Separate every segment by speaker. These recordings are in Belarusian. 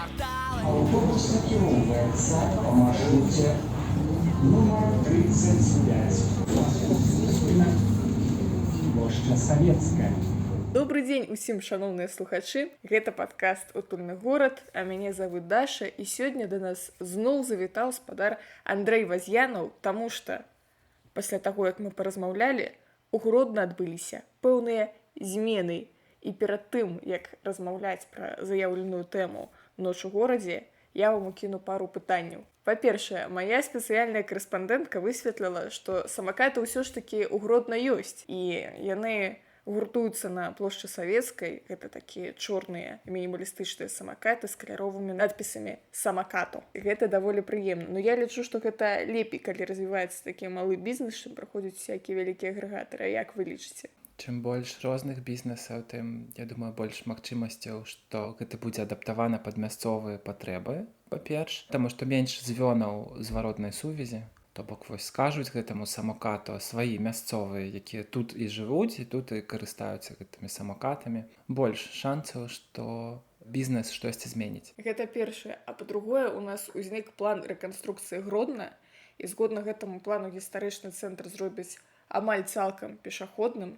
Speaker 1: кварталы.
Speaker 2: Аўтобус накіроўваецца па маршруце нумар 35. Наступная спынка — плошча Савецкая.
Speaker 3: Добры дзень усім, шаноўныя слухачы. Гэта падкаст «Утульны горад», а мяне зовут Даша, і сёння да нас зноў завітаў спадар Андрэй Вазьянаў, таму што пасля таго, як мы паразмаўлялі, у Гродна адбыліся пэўныя змены. І перад тым, як размаўляць пра заяўленую тэму «Ноч у горадзе», я вам укіну пару пытанняў. Па-першае, мая спецыяльная карэспандэнтка высветліла, што самакаты ўсё ж такі ў Гродна ёсць, і яны гуртуюцца на плошчы Савецкай. Гэта такія чорныя мінімалістычныя самакаты з каляровымі надпісамі «Самакату». Гэта даволі прыемна. Но я лічу, што гэта лепей, калі развіваецца такі малы бізнес, чым праходзяць всякія вялікія агрэгатары. Як вы лічыце?
Speaker 4: Чым больш розных бізнесаў, тым, я думаю, больш магчымасцяў, што гэта будзе адаптавана пад мясцовыя патрэбы, па-перш, таму што менш звёнаў зваротнай сувязі. То бок вось скажуць гэтаму самакату свае мясцовыя, якія тут і жывуць, і тут і карыстаюцца гэтымі самакатамі. Больш шанцаў, што бізнес штосьці зменіць.
Speaker 3: Гэта першае. А па-другое, у нас узнік план рэканструкцыі Гродна, і згодна гэтаму плану гістарычны цэнтр зробяць амаль цалкам пешаходным,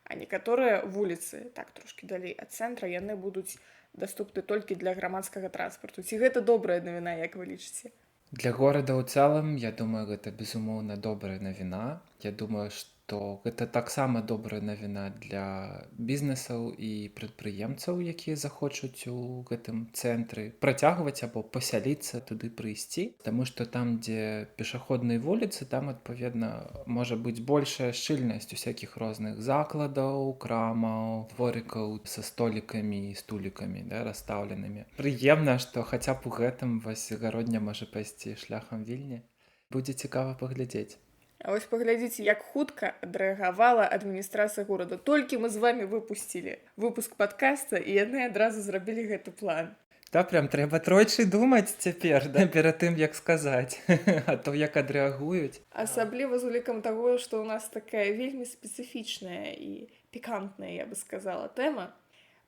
Speaker 3: а некаторыя вуліцы, так, трошкі далей ад цэнтра, яны будуць даступны толькі для грамадскага транспарту. Ці гэта добрая навіна, як вы лічыце?
Speaker 4: Для горада ў цэлым, я думаю, гэта безумоўна добрая навіна. Я думаю, што гэта таксама добрая навіна для бізнесаў і прадпрыемцаў, якія захочуць у гэтым цэнтры працягваць або пасяліцца, туды прыйсці. Таму што там, дзе пешаходныя вуліцы, там, адпаведна, можа быць большая шчыльнасць усякіх розных закладаў, крамаў, дворыкаў са столікамі і стулікамі, да, расстаўленымі. Прыемна, што хаця б у гэтым вось Гародня можа пайсці шляхам Вільні. Будзе цікава паглядзець.
Speaker 3: А вось паглядзіце, як хутка адрэагавала адміністрацыя горада. Толькі мы з вами выпусцілі выпуск падкаста, і яны адразу зрабілі гэты план.
Speaker 4: Да, прям трэба тройчы думаць цяпер, да, перад тым, як сказаць, а то як адрэагуюць.
Speaker 3: Асабліва з улікам таго, што ў нас такая вельмі спецыфічная і пікантная, я бы сказала, тэма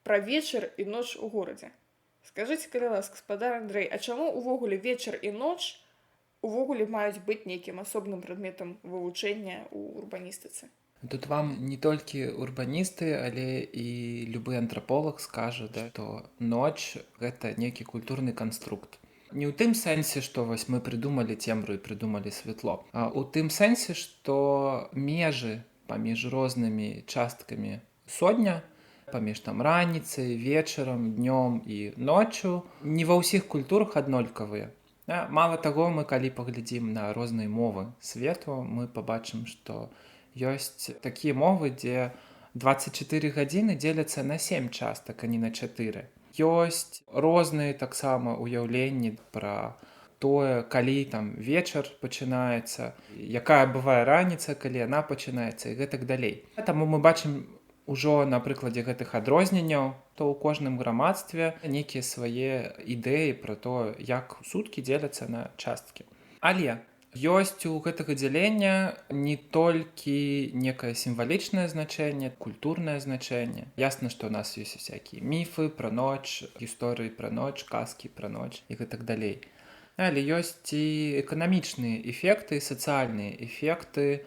Speaker 3: пра вечар і ноч у горадзе. Скажыце, калі ласка, спадар Андрэй, а чаму увогуле вечар і ноч увогуле маюць быць нейкім асобным прадметам вывучэння ў урбаністыцы?
Speaker 4: Тут вам не толькі урбаністы, але і любы антраполаг скажа, да, што ноч гэта нейкі культурны канструкт. Не ў тым сэнсе, што вось мы прыдумалі цемру і прыдумалі святло, а ў тым сэнсе, што межы паміж рознымі часткамі содня, паміж там раніцай, вечарам, днём і ноччу не ва ўсіх культурах аднолькавыя. Да, мала таго, мы калі паглядзім на розныя мовы свету, мы пабачым, што ёсць такія мовы, дзе 24 гадзіны дзеляцца на 7 частак, а не на 4. Ёсць розныя таксама ўяўленні пра тое, калі там вечар пачынаецца, якая бывае раніца, калі яна пачынаецца і гэтак далей. Таму мы бачым ужо на прыкладзе гэтых адрозненняў, то ў кожным грамадстве нейкія свае ідэі пра то, як суткі дзеляцца на часткі. Але ёсць у гэтага дзялення не толькі некае сімвалічнае значэнне, культурнае значэнне. Ясна, што ў нас ёсць усякія міфы пра ноч, гісторыі пра ноч, казкі пра ноч і гэтак далей. Але ёсць і эканамічныя эфекты, сацыяльныя эфекты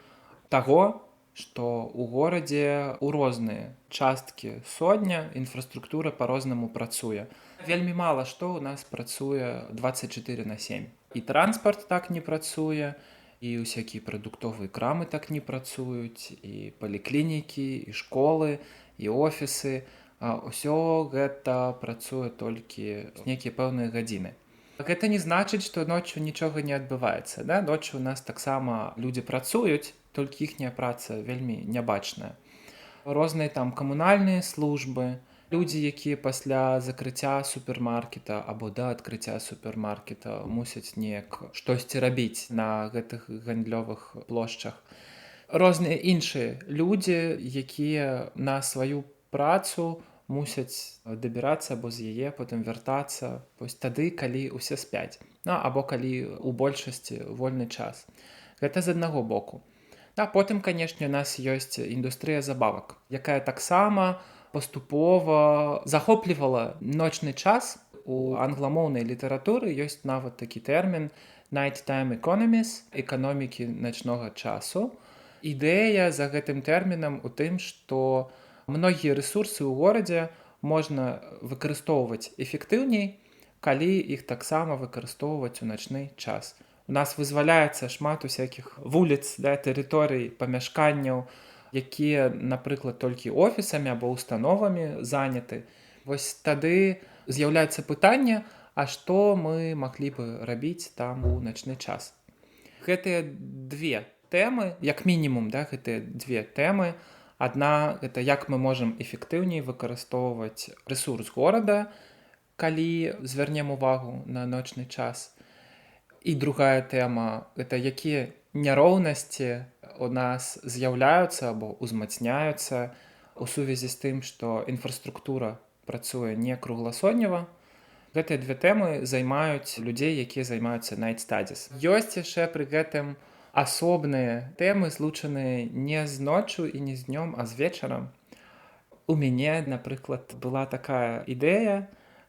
Speaker 4: таго, што ў горадзе ў розныя часткі содня інфраструктура па-рознаму працуе. Вельмі мала што ў нас працуе 24 на 7. І транспарт так не працуе, і ўсякія прадуктовыя крамы так не працуюць, і паліклінікі, і школы, і офісы. Ўсё гэта працуе толькі нейкія пэўныя гадзіны. Гэта не значыць, што ноччу нічога не адбываецца. Да? Ноччу у нас таксама людзі працуюць, толькі іхняя праца вельмі нябачная. Розныя там камунальныя службы, людзі, якія пасля закрыцця супермаркета або да адкрыцця супермаркета мусяць неяк штосьці рабіць на гэтых гандлёвых плошчах. Розныя іншыя людзі, якія на сваю працу мусяць дабірацца або з яе потым вяртацца вось тады, калі ўсе спяць, ну, або калі ў большасці вольны час. Гэта з аднаго боку. А потым, канешне, у нас ёсць індустрыя забавак, якая таксама паступова захоплівала ночны час. У англамоўнай літаратуры ёсць нават такі тэрмін nighttime economies, эканомікі начнога часу. Ідэя за гэтым тэрмінам у тым, што многія рэсурсы ў горадзе можна выкарыстоўваць эфектыўней, калі іх таксама выкарыстоўваць у начны час. У нас вызваляецца шмат усякіх вуліц, да, тэрыторый, памяшканняў, якія, напрыклад, толькі офісамі або установамі заняты. Вось тады з'яўляецца пытанне, а што мы маглі бы рабіць там у начны час. Гэтыя две тэмы, як мінімум, да, гэтыя две тэмы. Адна гэта як мы можам эфектыўней выкарыстоўваць рэсурс горада, калі звярнем увагу на ночны час. І другая тэма гэта якія няроўнасці у нас з'яўляюцца або ўзмацняюцца у сувязі з тым, што інфраструктура працуе не кругласонева. Гэтыя две тэмы займаюць людзей, якія займаюцца night studies. Ёсць яшчэ пры гэтым асобныя тэмы, злучаныя не з ноччу і не з днём, а з вечарам. У мяне, напрыклад, была такая ідэя,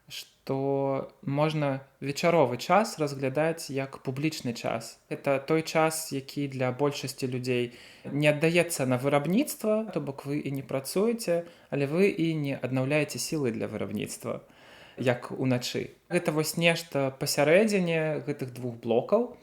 Speaker 4: што можна вечаровы час разглядаць як публічны час. Это той час, які для большасці людзей не аддаецца на вырабніцтва, то бок вы і не працуеце, але вы і не аднаўляеце сілы для вырабніцтва, як уначы. Гэта вось нешта пасярэдзіне гэтых двух блокаў.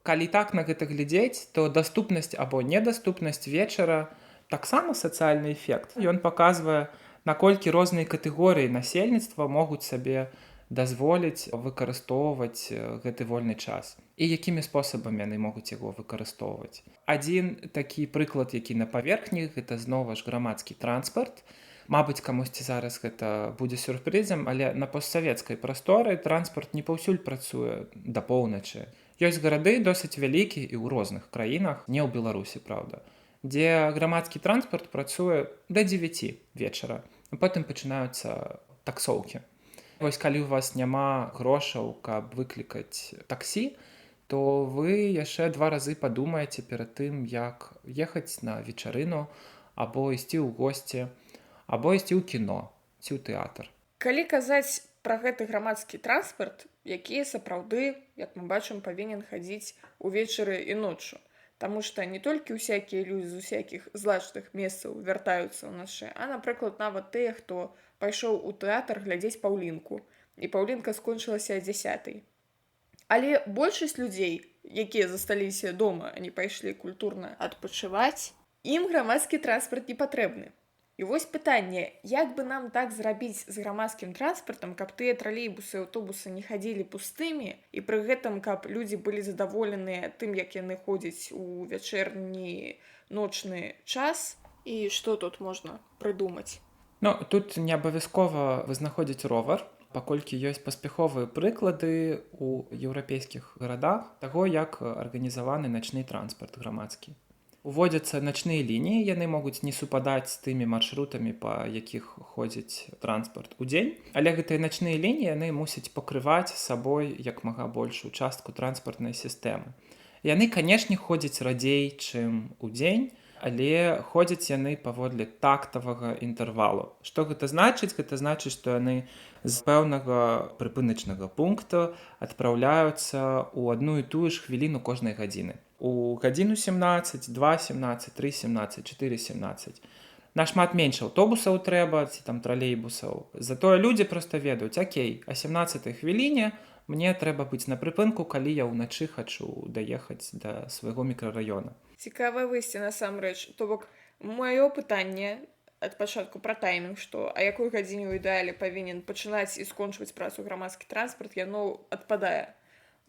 Speaker 4: Калі так на гэта глядзець, то даступнасць або недаступнасць вечара таксама сацыяльны эфект. Ён паказвае, наколькі розныя катэгорыі насельніцтва могуць сабе дазволіць выкарыстоўваць гэты вольны час і якімі спосабамі яны могуць яго выкарыстоўваць. Адзін такі прыклад, які на паверхні, гэта знова ж грамадскі транспарт. Мабыць, камусьці зараз гэта будзе сюрпрызам, але на постсавецкай прасторы транспарт не паўсюль працуе да поўначы. Ёсць гарады досыць вялікія і ў розных краінах, не ў Беларусі, праўда, дзе грамадскі транспарт працуе да 9 вечара. Потым пачынаюцца таксоўкі. Вось калі у вас няма грошаў, каб выклікаць таксі, то вы яшчэ два разы падумаеце перад тым, як ехаць на вечарыну або ісці ў госці, або ісці ў кіно ці ў тэатр.
Speaker 3: Калі казаць пра гэты грамадскі транспарт, які сапраўды, як мы бачым, павінен хадзіць увечары і ноччу. Таму што не толькі ўсякія людзі з усякіх злачных месцаў вяртаюцца ўначы, а, напрыклад, нават тыя, хто пайшоў у тэатр глядзець Паўлінку. І Паўлінка скончылася 10. Але большасць людзей, якія засталіся дома, а не пайшлі культурна адпачываць, ім грамадскі транспарт не патрэбны. І вось пытанне, як бы нам так зрабіць з грамадскім транспартам, каб тыя тралейбусы і аўтобусы не хадзілі пустымі, і пры гэтым, каб людзі былі задаволеныя тым, як яны ходзяць у вячэрні ночны час, і што тут можна прыдумаць?
Speaker 4: Ну, тут не абавязкова вынаходзіць ровар, паколькі ёсць паспяховыя прыклады ў еўрапейскіх гарадах таго, як арганізаваны начны транспарт грамадскі. Уводзяцца начныя лініі, яны могуць не супадаць з тымі маршрутамі, па якіх ходзіць транспарт у дзень, але гэтыя начныя лініі яны мусяць пакрываць сабой як мага большую частку транспартнай сістэмы. Яны, канешне, ходзяць радзей, чым у дзень, але ходзяць яны паводле тактавага інтэрвалу. Што гэта значыць? Гэта значыць, што яны з пэўнага прыпыначнага пункта адпраўляюцца ў адну і тую ж хвіліну кожнай гадзіны. У гадзіну 17, 2:17, 3:17, 4:17. Нашмат менш аўтобусаў трэба ці там тралейбусаў. Затое людзі проста ведаюць, акей, а 17 хвіліне мне трэба быць на прыпынку, калі я ўначы хачу даехаць да свайго мікрараёна.
Speaker 3: Цікавае выйсце насамрэч. То бок маё пытанне ад пачатку пра таймінг, што а якой гадзіне ў ідэале павінен пачынаць і скончваць працу грамадскі транспарт, яно адпадае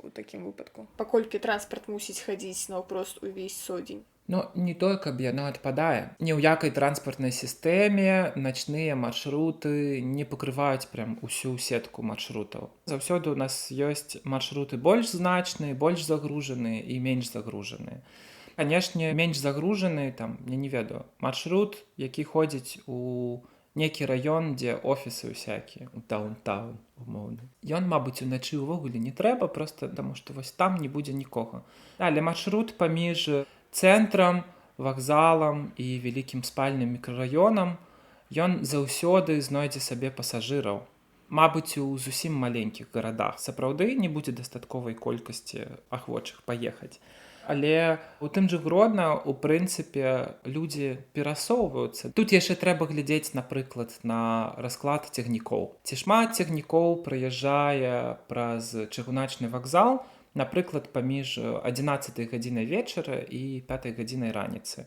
Speaker 3: у такім выпадку. Паколькі транспарт мусіць хадзіць наўпрост увесь содзень.
Speaker 4: Ну, не тое, каб яно адпадае. Ні ў якай транспартнай сістэме начныя маршруты не пакрываюць прям усю сетку маршрутаў. Заўсёды у нас ёсць маршруты больш значныя, больш загружаныя і менш загружаныя. Канешне, менш загружаны, там, я не ведаю, маршрут, які ходзіць у некі раён, дзе офісы ўсякія, у даунтаун, умоўны. Ён, мабыць, уначы ўвогуле не трэба, проста таму што вось там не будзе нікога. Але маршрут паміж цэнтрам, вакзалам і вялікім спальным мікрараёнам, ён заўсёды знойдзе сабе пасажыраў. Мабыць, у зусім маленькіх гарадах сапраўды не будзе дастатковай колькасці ахвочых паехаць. Але у тым жа Гродна, у прынцыпе, людзі перасоўваюцца. Тут яшчэ трэба глядзець, напрыклад, на расклад цягнікоў. Ці шмат цягнікоў прыязджае праз чыгуначны вакзал, напрыклад, паміж 11 гадзінай вечара і 5 гадзінай раніцы.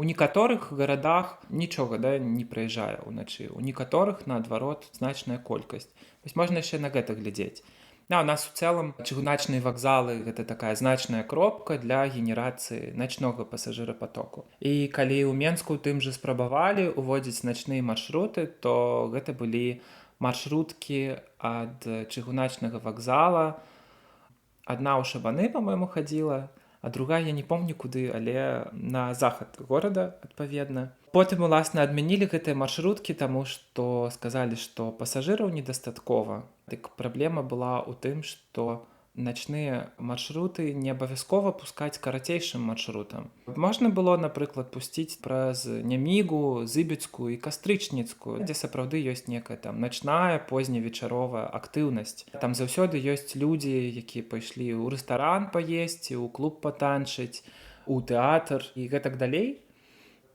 Speaker 4: У некаторых гарадах нічога, да, не прыязджае ўначы, у некаторых, наадварот, значная колькасць. Вось можна яшчэ на гэта глядзець. Да, у нас у цэлым чыгуначныя вакзалы — гэта такая значная кропка для генерацыі начнога пасажырапатоку. І калі ў Менску тым жа спрабавалі уводзіць начныя маршруты, то гэта былі маршруткі ад чыгуначнага вакзала. Адна ў Шабаны, по-моему, хадзіла, а другая я не помню куды, але на захад горада адпаведна. Потым, уласна, адмянілі гэтыя маршруткі, таму што сказалі, што пасажыраў недастаткова. Дык праблема была ў тым, што начныя маршруты не абавязкова пускаць карацейшым маршрутам. Можна было, напрыклад, пусціць праз Нямігу, Зыбіцкую і Кастрычніцкую, дзе сапраўды ёсць некая там начная, позневечаровая актыўнасць. Там заўсёды ёсць людзі, якія пайшлі ў рэстаран паесці, ў клуб патанчыць, у тэатр і гэтак далей.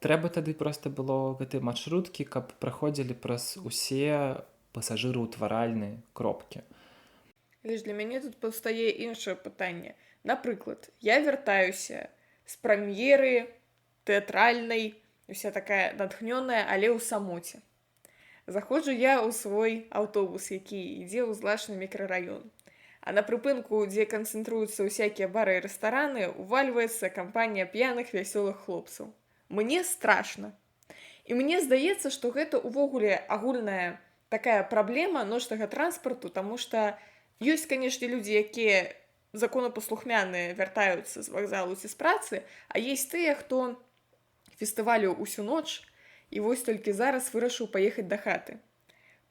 Speaker 4: Трэба тады проста было гэтыя маршруткі, каб праходзілі праз усе пасажыраўтваральныя кропкі.
Speaker 3: Але ж для мяне тут паўстае іншае пытанне. Напрыклад, я вяртаюся з прэм'еры тэатральнай, уся такая натхнёная, але ў самоце. Заходжу я ў свой аўтобус, які ідзе ў злачны мікрараён. А на прыпынку, дзе канцэнтруюцца ўсякія бары і рэстараны, увальваецца кампанія п'яных вясёлых хлопцаў. Мне страшна. І мне здаецца, што гэта ўвогуле агульная такая праблема ночнага транспарту, таму што ёсць, канешне, людзі, якія законапаслухмяныя, вяртаюцца з вакзалу ці з працы, а есть тыя, хто фестывалю ўсю ноч і вось толькі зараз вырашыў паехаць да хаты.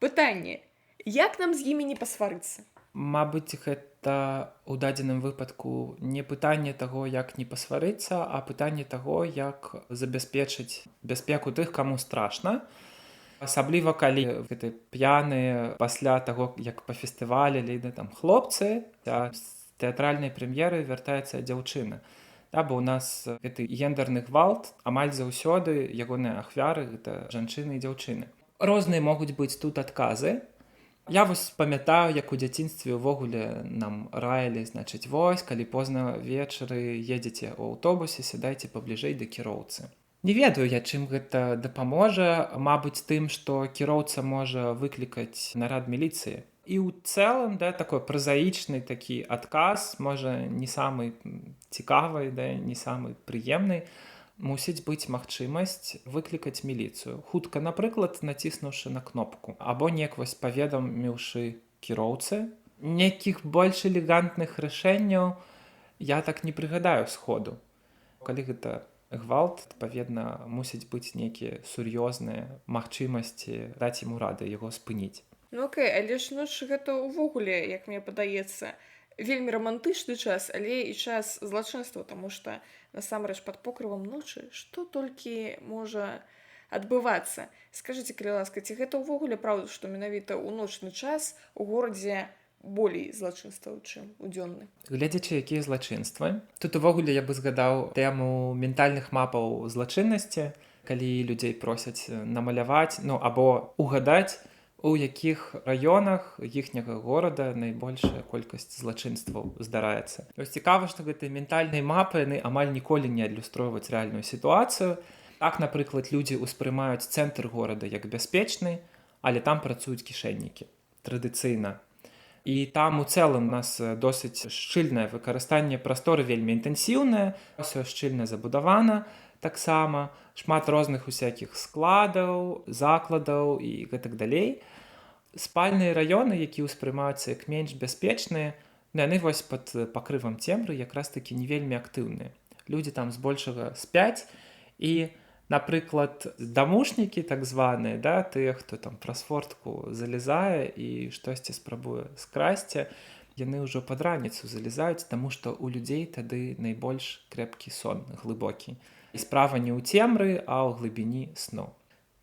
Speaker 3: Пытанне: як нам з імі не пасварыцца?
Speaker 4: Мабыць, гэта ў дадзеным выпадку не пытанне таго, як не пасварыцца, а пытанне таго, як забяспечыць бяспеку тых, каму страшна. Асабліва калі гэты п'яныя пасля таго, як пафестывалілі, да, там хлопцы, а з тэатральнай прэм'еры вяртаецца дзяўчына. Да, бо ў нас гэты гендерны гвалт амаль заўсёды ягоныя ахвяры — гэта жанчыны і дзяўчыны. Розныя могуць быць тут адказы. Я вось памятаю, як у дзяцінстве ўвогуле нам раілі, значыць, вось, калі позна вечары едзеце ў аўтобусе, сядайце пабліжэй да кіроўцы. Не ведаю я, чым гэта дапаможа, мабыць, тым, што кіроўца можа выклікаць нарад міліцыі. І ў цэлым, да, такой празаічны такі адказ, можа, не самы цікавы, да, не самы прыемны: мусіць быць магчымасць выклікаць міліцыю. Хутка, напрыклад, націснуўшы на кнопку або неяк вось паведаміўшы кіроўцы. Нейкіх больш элегантных рашэнняў я так не прыгадаю сходу. Калі гэта гвалт, адпаведна, мусіць быць нейкія сур'ёзныя магчымасці даць яму рады, яго спыніць.
Speaker 3: Ну окей, але ж ноч — гэта ўвогуле, як мне падаецца, вельмі рамантычны час, але і час злачынства, таму што насамрэч пад покрывам ночы што толькі можа адбывацца. Скажыце, калі ласка, ці гэта ўвогуле праўда, што менавіта ў ночны час у горадзе болей злачынстваў, чым у дзённы?
Speaker 4: Гледзячы, якія злачынствы. Тут увогуле я бы згадаў тэму ментальных мапаў злачыннасці, калі людзей просяць намаляваць, ну, або угадаць, у якіх раёнах іхняга горада найбольшая колькасць злачынстваў здараецца. Вось цікава, што гэтыя ментальныя мапы, яны амаль ніколі не адлюстроўваюць рэальную сітуацыю. Так, напрыклад, людзі ўспрымаюць цэнтр горада як бяспечны, але там працуюць кішэннікі традыцыйна. І там у цэлым у нас досыць шчыльнае выкарыстанне прасторы, вельмі інтэнсіўнае, ўсё шчыльна забудавана таксама, шмат розных усякіх складаў, закладаў і гэтак далей. Спальныя раёны, якія ўспрымаюцца як менш бяспечныя, ну, яны вось пад пакрывам цемры якраз такі не вельмі актыўныя. Людзі там збольшага спяць і, напрыклад, дамушнікі так званыя, да, тыя, хто там праз фортку залезае і штосьці спрабуе скрасці, яны ўжо пад раніцу залезаюць, таму што ў людзей тады найбольш крэпкі сон, глыбокі. І справа не ў цемры, а ў глыбіні сну.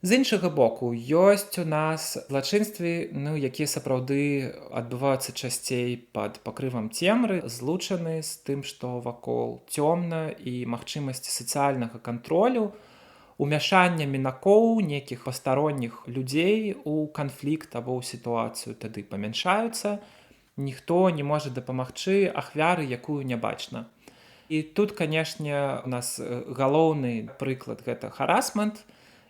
Speaker 4: З іншага боку, ёсць у нас злачынствы, ну, якія сапраўды адбываюцца часцей пад пакрывам цемры, злучаны з тым, што вакол цёмна, і магчымасці сацыяльнага кантролю, умяшання мінакоў, нейкіх пастаронніх людзей у канфлікт або ў сітуацыю тады памяншаюцца. Ніхто не можа дапамагчы ахвяры, якую не бачна. І тут, канешне, у нас галоўны прыклад — гэта харасмент.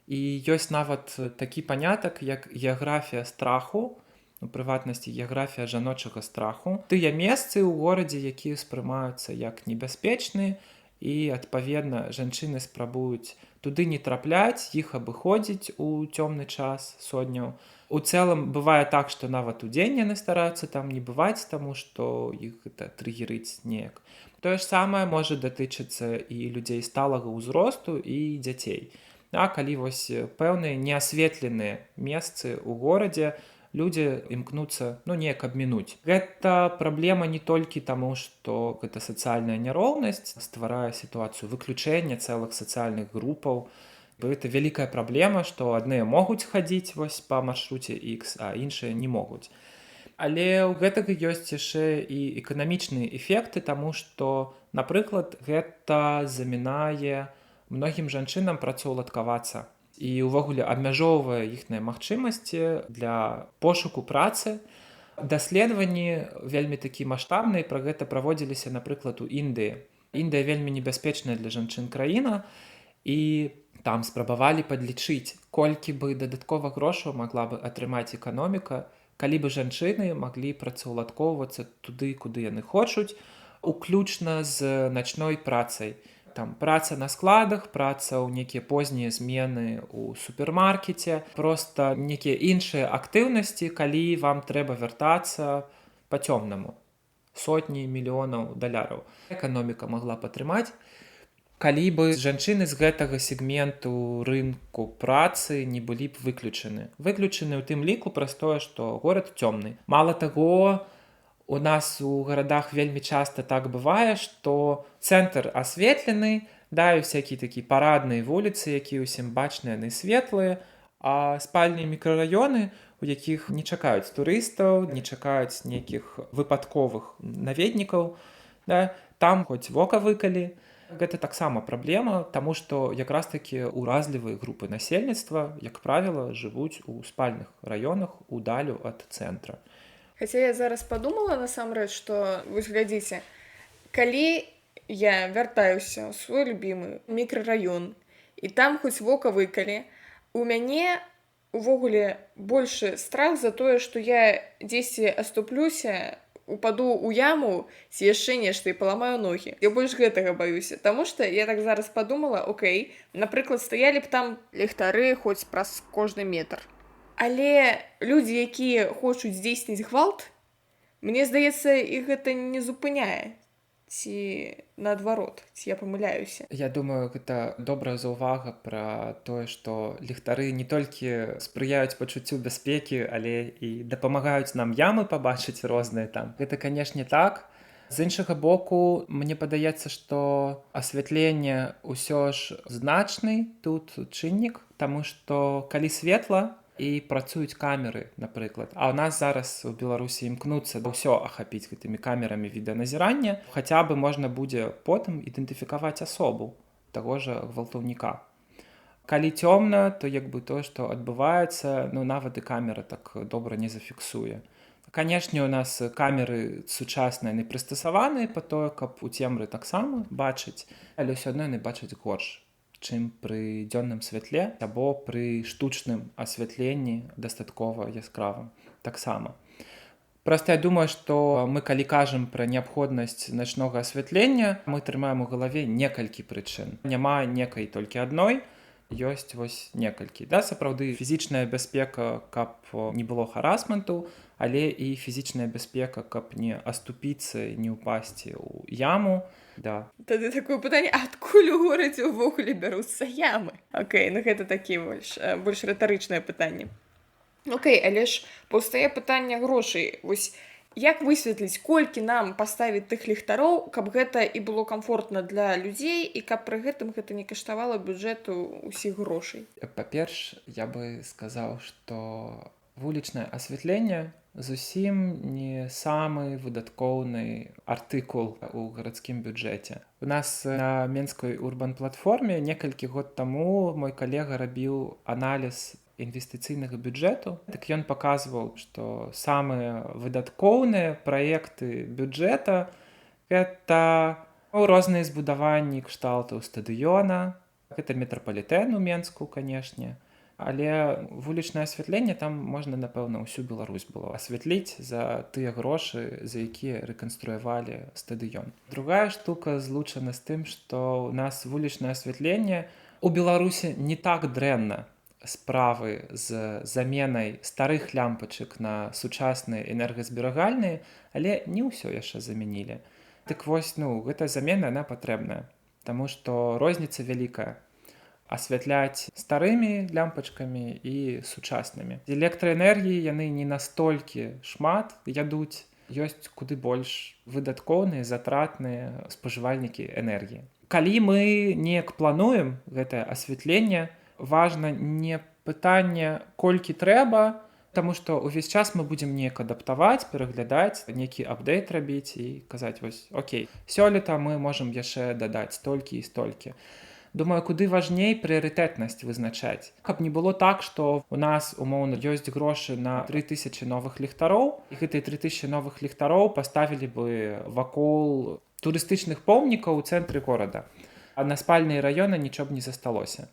Speaker 4: І ёсць нават такі панятак, як геаграфія страху, у прыватнасці геаграфія жаночага страху. Тыя месцы ў горадзе, якія ўспрымаюцца як небяспечныя, і адпаведна жанчыны спрабуюць туды не трапляць, іх абыходзіць у цёмны час содняў. У цэлым бывае так, што нават удзень яны стараюцца там не бываць, таму што іх гэта трыгерыць неяк. Тое ж самае можа датычыцца і людзей сталага ўзросту, і дзяцей. А калі вось пэўныя неасветленыя месцы ў горадзе людзі імкнуцца, ну, неяк абмінуць. Гэта праблема не толькі таму, што гэта сацыяльная няроўнасць стварае сітуацыю выключэння цэлых сацыяльных групаў. Гэта вялікая праблема, што адныя могуць хадзіць вось па маршруце X, а іншыя не могуць. Але ў гэтага ёсць яшчэ і эканамічныя эфекты, таму што, напрыклад, гэта замінае многім жанчынам працаўладкавацца і ўвогуле абмяжоўвае іхныя магчымасці для пошуку працы. Даследаванні вельмі такі маштабныя пра гэта праводзіліся, напрыклад, у Індыі. Індыя — вельмі небяспечная для жанчын краіна, і там спрабавалі падлічыць, колькі бы дадаткова грошаў магла бы атрымаць эканоміка, калі бы жанчыны маглі працаўладкоўвацца туды, куды яны хочуць, уключна з начной працай. Там праца на складах, праца ў нейкія познія змены ў супермаркеце, проста нейкія іншыя актыўнасці, калі вам трэба вяртацца па цёмнаму. Сотні мільёнаў даляраў эканоміка магла б атрымаць, калі бы жанчыны з гэтага сегменту рынку працы не былі б выключаны. Выключаны ў тым ліку праз тое, што горад цёмны. Мала таго, у нас у гарадах вельмі часта так бывае, што цэнтр асветлены, да, і всякие такія парадныя вуліцы, якія ўсім бачныя, яны светлыя, а спальныя мікрараёны, у якіх не чакаюць турыстаў, не чакаюць нейкіх выпадковых наведнікаў, да, там хоць вока выкалі. Гэта таксама праблема, таму што якраз такі уразлівыя групы насельніцтва, як правіла, жывуць у спальных раёнах удалю ад цэнтра.
Speaker 3: Хаця я зараз падумала насамрэч, што вось глядзіце, калі я вяртаюся ў свой любімы мікрараён і там хоць вока выкалі, у мяне увогуле большы страх за тое, што я дзесьці аступлюся, упаду ў яму ці яшчэ нешта і паламаю ногі. Я больш гэтага баюся, таму што я так зараз падумала: окей, напрыклад, стаялі б там ліхтары хоць праз кожны метр. Але людзі, якія хочуць здзейсніць гвалт, мне здаецца, іх гэта не зупыняе. Ці наадварот, ці я памыляюся?
Speaker 4: Я думаю, гэта добрая заўвага пра тое, што ліхтары не толькі спрыяюць пачуццю бяспекі, але і дапамагаюць нам ямы пабачыць розныя там. Гэта, канешне, так. З іншага боку, мне падаецца, што асвятленне ўсё ж значны тут чыннік, таму што калі светла і працуюць камеры, напрыклад, а ў нас зараз у Беларусі імкнуцца ўсё ахапіць гэтымі камерамі відэаназірання, хаця бы можна будзе потым ідэнтыфікаваць асобу таго жа гвалтаўніка. Калі цёмна, то як бы тое, што адбываецца, ну, нават і камера так добра не зафіксуе. Канешне, у нас камеры сучасныя, яны прыстасаваныя па тое, каб у цемры таксама бачыць, але ўсё адно яны бачаць горш, чым пры дзённым святле або пры штучным асвятленні, дастаткова яскравым таксама. Проста я думаю, што мы, калі кажам пра неабходнасць начнога асвятлення, мы трымаем у галаве некалькі прычын. Няма некай толькі адной, ёсць вось некалькі. Да, сапраўды, фізічная бяспека, каб не было харасменту, але і фізічная бяспека, каб не аступіцца і не ўпасці ў яму. Да.
Speaker 3: Тады такое пытанне: адкуль у горадзе ўвогуле бяруцца ямы? Окей, ну гэта такі больш рытарычнае пытанне. Окей, але ж паўстае пытанне грошай. Вось Як высветліць, колькі нам паставіць тых ліхтароў, каб гэта і было камфортна для людзей і каб пры гэтым гэта не каштавала бюджэту ўсіх грошай?
Speaker 4: Па-перш, я бы сказаў, што вулічнае асвятленне зусім не самы выдаткоўны артыкул у гарадскім бюджэце. У нас на менскай урбан-платформе некалькі год таму мой калега рабіў аналіз інвестыцыйнага бюджэту. Так ён паказваў, што самыя выдаткоўныя праекты бюджэта гэта розныя збудаванні кшталту стадыёна, гэта метрапалітэн у Менску, канешне, але вулічнае асвятленне там можна, напэўна, ўсю Беларусь было асвятліць за тыя грошы, за якія рэканструявалі стадыён. Другая штука злучана з тым, што ў нас вулічнае асвятленне у Беларусі не так дрэнна справы з заменай старых лямпачак на сучасныя энергазберагальныя, але не ўсё яшчэ замянілі. Дык вось, ну, гэта замена, она патрэбная, таму што розніца вялікая асвятляць старымі лямпачкамі і сучаснымі. Электраэнергіі яны не настолькі шмат ядуць, ёсць куды больш выдаткоўныя, затратныя спажывальнікі энергіі. Калі мы неяк плануем гэтае асвятленне, важна не пытанне, колькі трэба, таму што ўвесь час мы будзем неяк адаптаваць, пераглядаць, нейкі апдэйт рабіць і казаць: вось, окей, сёлета мы можам яшчэ дадаць столькі і столькі. Думаю, куды важней прыярытэтнасць вызначаць. Каб не было так, што у нас, умоўна, ёсць грошы на 3000 новых ліхтароў, і гэтыя 3000 новых ліхтароў паставілі бы вакол турыстычных помнікаў у цэнтры горада, а на спальныя раёны нічога б не засталося.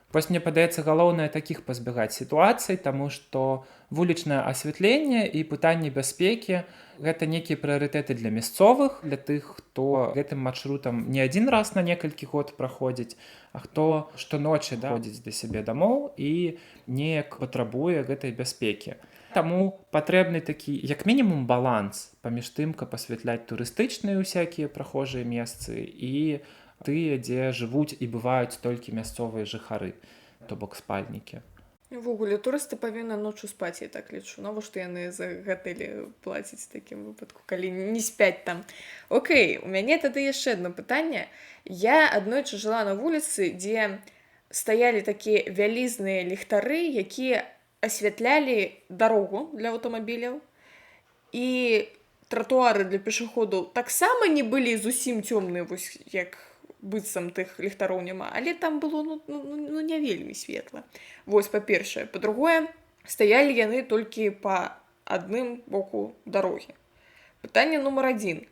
Speaker 4: Вось мне падаецца, галоўнае такіх пазбягаць сітуацый, таму што вулічнае асвятленне і пытанне бяспекі гэта нейкія прыярытэты для мясцовых, для тых, хто гэтым маршрутам не адзін раз на некалькі год праходзіць, а хто штоночы, да, ходзіць да сябе дамоў і неяк патрабуе гэтай бяспекі. Таму патрэбны такі, як мінімум, баланс паміж тым, каб асвятляць турыстычныя ўсякія прахожыя месцы і тыя, дзе жывуць і бываюць толькі мясцовыя жыхары, то бок спальнікі.
Speaker 3: Увогуле, турысты павінны ноччу спаць, я так лічу. Навошта яны за гатэлі плацяць такім выпадку, калі не спяць там? Окей, у мяне тады яшчэ одно пытанне. Я аднойчы жыла на вуліцы, дзе стаялі такія вялізныя ліхтары, якія асвятлялі дарогу для аўтамабіляў, і тратуары для пешаходаў таксама не былі зусім цёмныя, вось як быццам тых ліхтароў няма, але там было ну, не вельмі светла. Вось, па-першае. Па-другое, стаялі яны толькі па адным боку дарогі. Пытанне нумар адзін.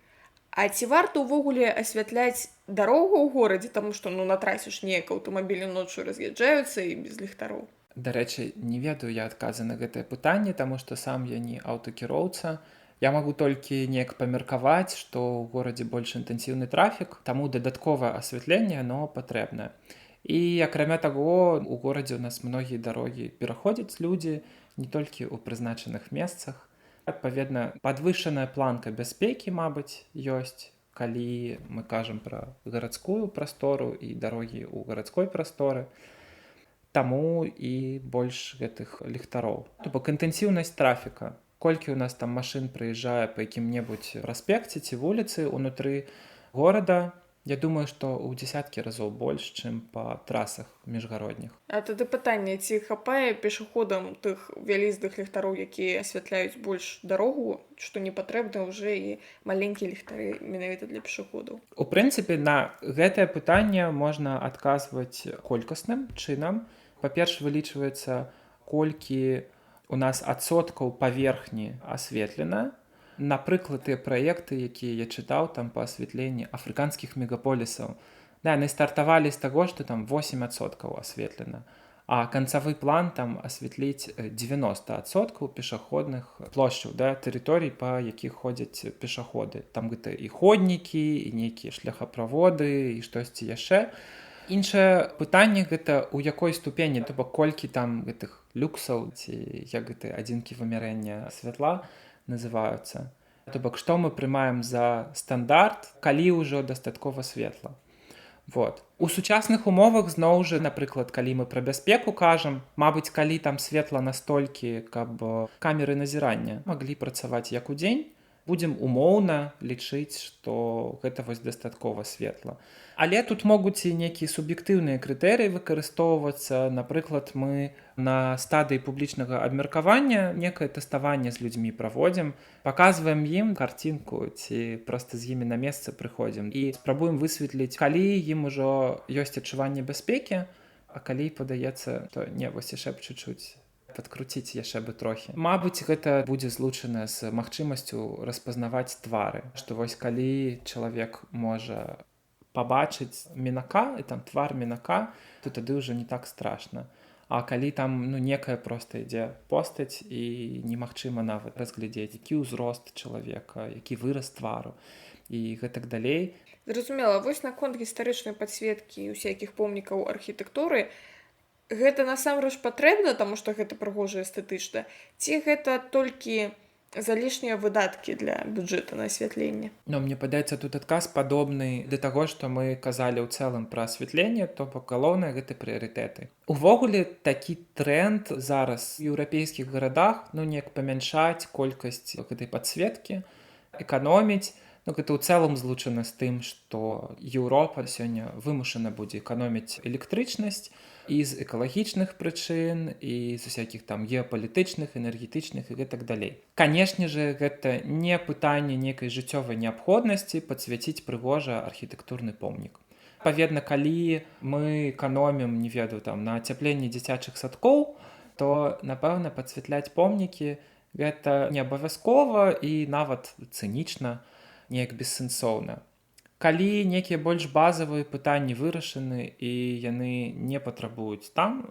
Speaker 3: А ці варта ўвогуле асвятляць дарогу ў горадзе, таму што, ну, на трасе ж неяк аўтамабілі ноччу раз'язджаюцца і без ліхтароў?
Speaker 4: Дарэчы, не ведаю я адказы на гэтае пытанне, таму што сам я не аўтакіроўца. Я магу толькі неяк памеркаваць, што ў горадзе больш інтэнсіўны трафік, таму дадатковае асвятленне оно патрэбнае. І акрамя таго, у горадзе ў нас многія дарогі пераходзяць людзі не толькі ў прызначаных месцах. Адпаведна, падвышаная планка бяспекі, мабыць, ёсць, калі мы кажам пра гарадскую прастору і дарогі ў гарадской прасторы. Таму і больш гэтых ліхтароў. То бок інтэнсіўнасць трафіка. Колькі ў нас там машын прыязджае па якім-небудзь праспекце ці вуліцы ўнутры горада, я думаю, што ў дзесяткі разоў больш, чым па трасах міжгародніх.
Speaker 3: А тады пытанне, ці хапае пешаходам тых вялізных ліхтароў, якія асвятляюць больш дарогу, што не патрэбны ўжо і маленькія ліхтары менавіта для пешаходаў?
Speaker 4: У прынцыпе, на гэтае пытанне можна адказваць колькасным чынам. Па-перш, вылічваецца, колькі у нас адсоткаў паверхні асветлена. Напрыклад, тыя праекты, якія я чытаў там па асвятленні афрыканскіх мегаполісаў, да, яны стартавалі з таго, што там 8% асветлена, а канцавы план там асвятліць 90% пешаходных плошчаў, да, тэрыторый, па якіх ходзяць пешаходы. Там гэта і ходнікі, і нейкія шляхаправоды, і штосьці яшчэ. Іншае пытанне гэта ў якой ступені, то бок колькі там гэтых люксаў ці як гэты адзінкі вымярэння святла называюцца. То бок што мы прымаем за стандарт, калі ўжо дастаткова светла. Вот. У сучасных умовах зноў жа, напрыклад, калі мы пра бяспеку кажам, мабыць, калі там светла настолькі, каб камеры назірання маглі працаваць як удзень, Будзем умоўна лічыць, што гэта вось дастаткова светла. Але тут могуць і нейкія суб'ектыўныя крытэрыі выкарыстоўвацца. Напрыклад, мы на стадыі публічнага абмеркавання некае тэставанне з людзьмі праводзім, паказваем ім карцінку ці проста з імі на месца прыходзім і спрабуем высветліць, калі ім ужо ёсць адчуванне бяспекі, а калі падаецца, то не, вось яшчэ б чуть-чуть падкруціць, яшчэ бы трохі. Мабыць, гэта будзе злучана з магчымасцю распазнаваць твары, што вось калі чалавек можа пабачыць мінака і там твар мінака, то тады ўжо не так страшна. А калі там, ну, некая проста ідзе постаць і немагчыма нават разглядзець, які ўзрост чалавека, які выраз твару і гэтак далей.
Speaker 3: Зразумела, вось наконт гістарычнай падсветкі і усякіх помнікаў архітэктуры, гэта насамрэч патрэбна, таму што гэта прыгожа, эстэтычна, ці гэта толькі залішнія выдаткі для бюджэта на асвятленне?
Speaker 4: Но мне падаецца, тут адказ падобны да таго, што мы казалі ў цэлым пра асвятленне, то бок галоўнае — гэта прыярытэты. Увогуле такі тренд зараз у еўрапейскіх гарадах, ну, неяк памяншаць колькасць гэтай падсветкі, эканоміць. Ну, гэта ў цэлым злучана з тым, што Еўропа сёння вымушана будзе эканоміць электрычнасць і з экалагічных прычын, і з усякіх там геапалітычных, энергетычных і гэтак далей. Канешне же, гэта не пытанне некай жыццёвай неабходнасці падсвяціць прыгожа архітэктурны помнік. Адпаведна, калі мы эканомім, не ведаю, там, на ацяпленні дзіцячых садкоў, то, напэўна, падсвятляць помнікі гэта не абавязкова і нават цынічна, неяк бессэнсоўна. Калі некія больш базавыя пытанні вырашаны і яны не патрабуюць там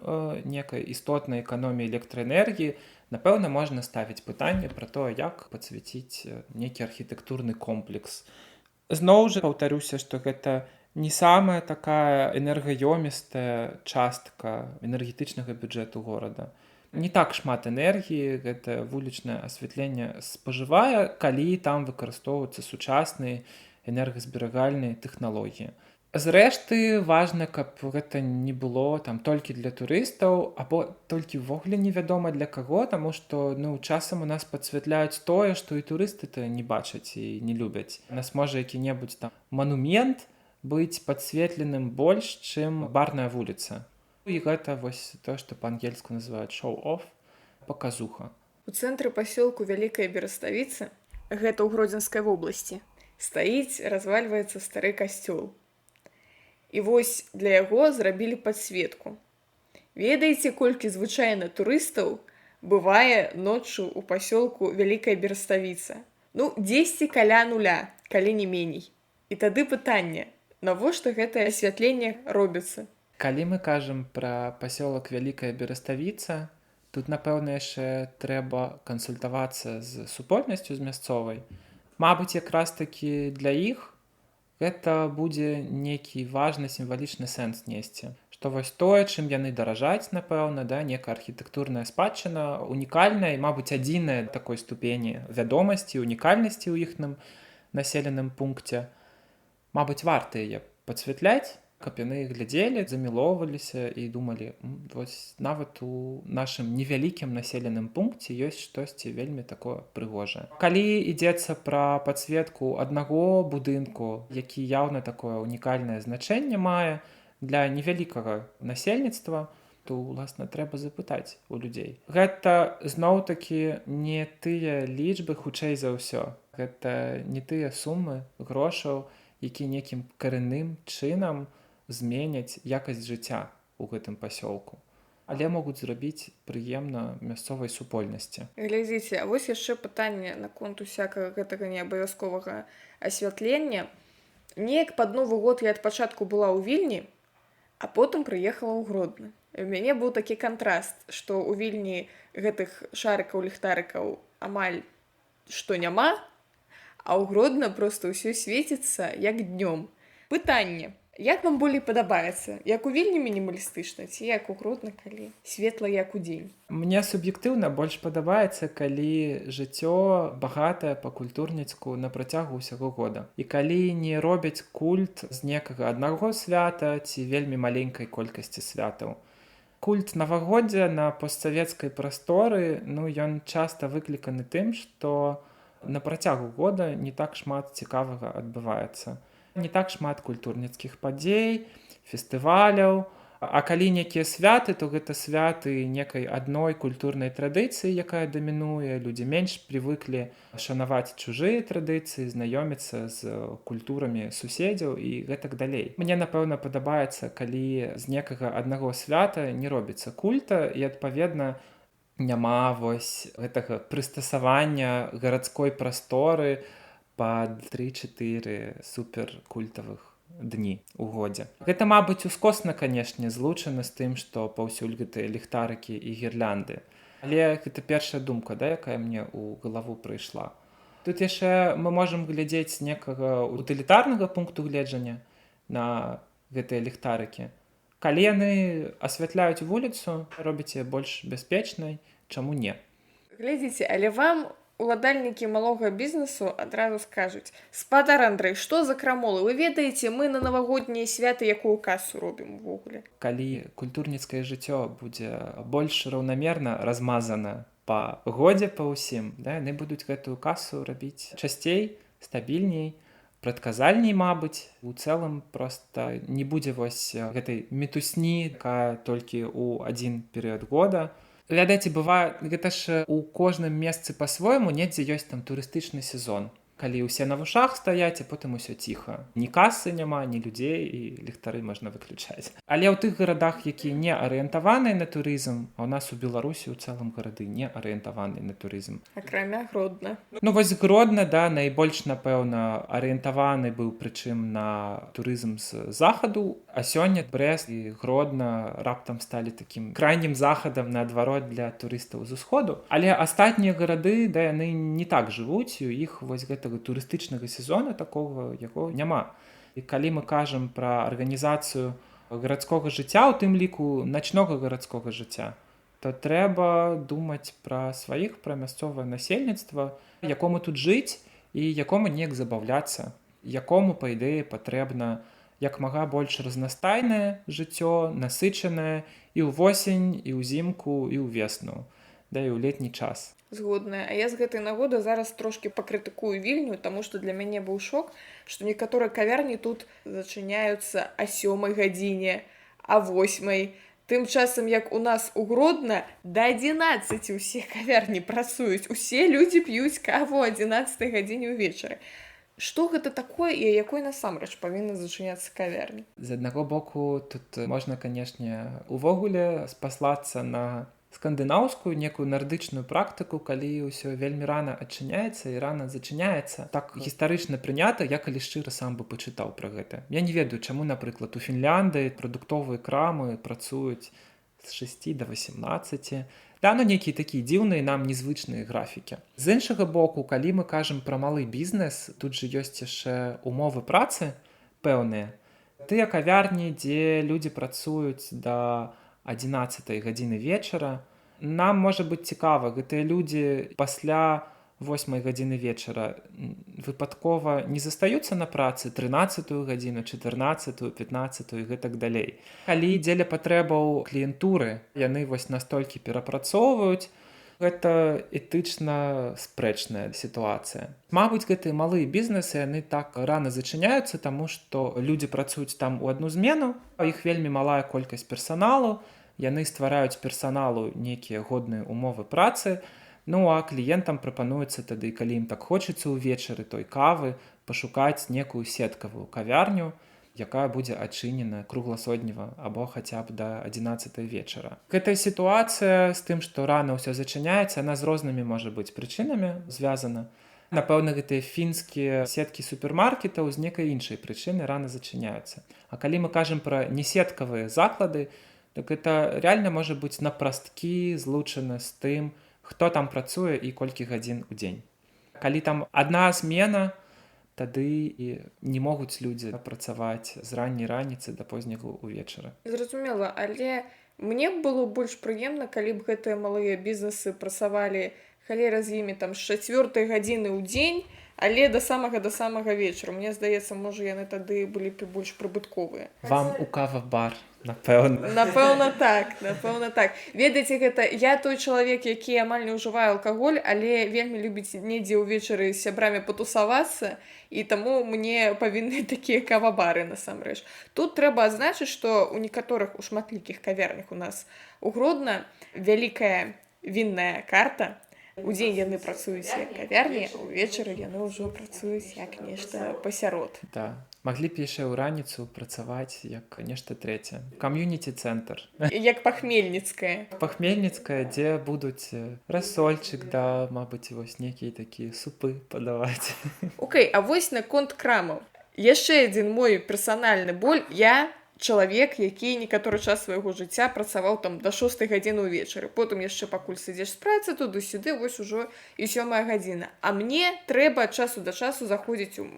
Speaker 4: некай істотнай эканоміі электраэнергіі, напэўна, можна ставіць пытанне пра тое, як падсвяціць нейкі архітэктурны комплекс. Зноў жа паўтаруся, што гэта не самая такая энергаёмістая частка энергетычнага бюджэту горада. Не так шмат энергіі гэта вулічнае асвятленне спажывае, калі там выкарыстоўваюцца сучасныя энергазберагальныя тэхналогіі. Зрэшты, важна, каб гэта не было там толькі для турыстаў або толькі ўвогуле невядома для каго, таму што, ну, часам у нас падсвятляюць тое, што і турысты-то не бачаць і не любяць. У нас можа які-небудзь там манумент быць падсветленым больш, чым барная вуліца. І гэта вось тое, што па-ангельску называюць show-off, паказуха.
Speaker 3: У цэнтры пасёлку Вялікая Бераставіца, гэта ў Гродзенскай вобласці, стаіць, развальваецца стары касцёл. І вось для яго зрабілі падсветку. Ведаеце, колькі звычайна турыстаў бывае ноччу ў пасёлку Вялікая Бераставіца? Ну, дзесьці каля нуля, калі не меней. І тады пытанне: навошта гэтае асвятленне робіцца?
Speaker 4: Калі мы кажам пра пасёлак Вялікая Бераставіца, тут, напэўна, яшчэ трэба кансультавацца з супольнасцю, з мясцовай. Мабыць, якраз такі для іх гэта будзе нейкі важны сімвалічны сэнс несці. Што вось тое, чым яны даражаць, напэўна, да, некая архітэктурная спадчына, унікальная і, мабыць, адзіная такой ступені вядомасці, унікальнасці ў іхным населеным пункце. Мабыць, варта яе падсвятляць, каб яны глядзелі, замілоўваліся і думалі: Вось нават у нашым невялікім населеным пункце ёсць штосьці вельмі такое прыгожае». Калі ідзецца пра падсветку аднаго будынку, які яўна такое унікальнае значэнне мае для невялікага насельніцтва, то, уласна, трэба запытаць у людзей. Гэта зноў-такі не тыя лічбы, хутчэй за ўсё. Гэта не тыя сумы грошаў, які некім карэнным чынам зменяць якасць жыцця ў гэтым пасёлку, але могуць зрабіць прыемна мясцовай супольнасці.
Speaker 3: Глядзіце, а вось яшчэ пытанне наконт усякага гэтага неабавязковага асвятлення. Неяк пад Новы год я ад пачатку была ў Вільні, а потым прыехала ў Гродна. У мяне быў такі кантраст, што ў Вільні гэтых шарыкаў, ліхтарыкаў амаль што няма, а ў Гродна проста ўсё свеціцца як днём. Пытанне: як вам болей падабаецца, як у Вільні мінімалістычна ці як у Гродна, калі светла як у дзень?
Speaker 4: Мне суб'ектыўна больш падабаецца, калі жыццё багатае па-культурніцку на працягу ўсяго года. І калі не робяць культ з некага аднаго свята ці вельмі маленькай колькасці святаў. Культ навагоддзя на постсавецкай прасторы, ну, ён часта выкліканы тым, што На працягу года не так шмат цікавага адбываецца. Не так шмат культурніцкіх падзей, фестываляў. А калі некія святы, то гэта святы некай адной культурнай традыцыі, якая дамінуе. Людзі менш прывыклі шанаваць чужыя традыцыі, знаёміцца з культурамі суседзяў і гэтак далей. Мне, напэўна, падабаецца, калі з некага аднаго свята не робіцца культа і, адпаведна, няма вось гэтага прыстасавання гарадской прасторы пад 3-4 суперкультавых дні у годзе. Гэта, мабыць, ускосна, канешне, злучана з тым, што паўсюль гэтыя ліхтарыкі і гірлянды. Але гэта першая думка, да, якая мне ў галаву прыйшла. Тут яшчэ мы можам глядзець з некага утылітарнага пункту гледжання на гэтыя ліхтарыкі. Калі яны асвятляюць вуліцу, робіць яе больш бяспечнай, чаму не?
Speaker 3: Глядзіце, але вам уладальнікі малога бізнесу адразу скажуць: «Спадар Андрэй, што за крамолы? Вы ведаеце, мы на навагоднія святы якую касу робім увогуле».
Speaker 4: Калі культурніцкае жыццё будзе больш раўнамерна размазана па годзе па ўсім, да, яны будуць гэтую касу рабіць часцей, стабільней, прадказальней, мабыць. У цэлым проста не будзе вось гэтай мітусні, якая толькі ў адзін перыяд года. Ведаеце, бывае, гэта ж у кожным месцы па-свойму, недзе ёсць там турыстычны сезон, калі ўсе на вушах стаяць, а потым усё ціха. Ні касы няма, ні людзей, і ліхтары можна выключаць. Але ў тых гарадах, якія не арыентаваныя на турызм, а ў нас у Беларусі ў цэлым гарады не арыентаваныя на турызм.
Speaker 3: Акрамя Гродна.
Speaker 4: Ну вось Гродна, да, найбольш, напэўна, арыентаваны быў, прычым на турызм з захаду, а сёння Брэст і Гродна раптам сталі такім крайнім захадам, наадварот, для турыстаў з усходу. Але астатнія гарады, да, яны не так жывуць, і у іх вось гэтага турыстычнага сезона такога яго няма. І калі мы кажам пра арганізацыю гарадскога жыцця, у тым ліку начнога гарадскога жыцця, то трэба думаць пра сваіх, пра мясцовае насельніцтва, якому тут жыць і якому неяк забаўляцца, якому, па ідэі, патрэбна як мага больш разнастайнае жыццё, насычанае і ўвосень, і ўзімку, і ўвесну, да і ў летні час.
Speaker 3: Згодная. А я з гэтай нагоды зараз трошкі пакрытыкую Вільню, таму што для мяне быў шок, што некаторыя кавярні тут зачыняюцца а 7 гадзіне, а 8. Тым часам, як у нас у Гродна да 11 усе кавярні працуюць, усе людзі п'юць каву 11 гадзіне ўвечары. Што гэта такое і якой насамрэч павінна зачыняцца кавярні?
Speaker 4: З аднаго боку, тут можна, канешне, увогуле спаслацца на скандынаўскую некую нардычную практыку, калі ўсё вельмі рана адчыняецца і рана зачыняецца. Так гістарычна прынята, я, калі шчыра, сам бы пачытаў пра гэта. Я не ведаю, чаму, напрыклад, у Фінляндыі прадуктовыя крамы працуюць з 6 до 18. Да, ну нейкія такія дзіўныя нам незвычныя графікі. З іншага боку, калі мы кажам пра малы бізнес, тут жа ёсць яшчэ умовы працы пэўныя. Тыя кавярні, дзе людзі працуюць да 11 гадзіны вечара, нам можа быць цікава, гэтыя людзі пасля 8 гадзіны вечара выпадкова не застаюцца на працы 13 гадзіну, 14, 15 і гэтак далей. Калі дзеля патрэбаў кліентуры яны вось настолькі перапрацоўваюць, гэта этычна спрэчная сітуацыя. Мабыць, гэтыя малыя бізнесы, яны так рана зачыняюцца, таму што людзі працуюць там у адну змену, у іх вельмі малая колькасць персаналу, яны ствараюць персаналу нейкія годныя умовы працы, ну а кліентам прапануецца тады, калі ім так хочацца ўвечары той кавы, пашукаць некую сеткавую кавярню, якая будзе адчынена кругласоднева або хаця б да 11 вечара. Гэтая сітуацыя з тым, што рана ўсё зачыняецца, она з рознымі можа быць прычынамі звязана. Напэўна, гэтыя фінскія сеткі супермаркетаў з некай іншай прычыны рана зачыняюцца. А калі мы кажам пра несеткавыя заклады, так это реально можа быць напрасткі злучана з тым, хто там працуе і колькі гадзін у дзень. Калі там адна змена, тады і не могуць людзі працаваць з ранняй раніцы да позняга ўвечара.
Speaker 3: Зразумела, але мне б было больш прыемна, калі б гэтыя малыя бізнесы працавалі халера з імі там з 4 гадзіны ў дзень, але да самага вечара. Мне здаецца, можа, яны тады былі б і больш прыбытковыя.
Speaker 4: Вам у кава-бар Напэўна.
Speaker 3: Напэўна так, напэўна так. Ведаеце, гэта я той чалавек, які амаль не ўжывае алкаголь, але вельмі любіць недзе ўвечары з сябрамі патусавацца, і таму мне павінны такія кавабары насамрэч. Тут трэба адзначыць, што ў некаторых, у шматлікіх кавярнях у нас у Гродна вялікая вінная карта. Удзень яны працуюць як кавярні, а ўвечары яны ўжо працуюць як нешта пасярод.
Speaker 4: Да. Маглі б яшчэ ў раніцу працаваць як нешта трэцяе. Кам'юніці-цэнтр.
Speaker 3: Як пахмельніцкая.
Speaker 4: Пахмельніцкая, дзе будуць рассольчык, да, мабыць, вось нейкія такія супы падаваць.
Speaker 3: Окей, а вось наконт крамаў. Яшчэ адзін мой персанальны боль. Я чалавек, які некаторы час свайго жыцця працаваў там да 6 гадзіны ўвечары. Потым яшчэ пакуль сыдзеш з працы туды-сюды, вось ужо і 7 гадзіна. А мне трэба ад часу да часу заходзіць у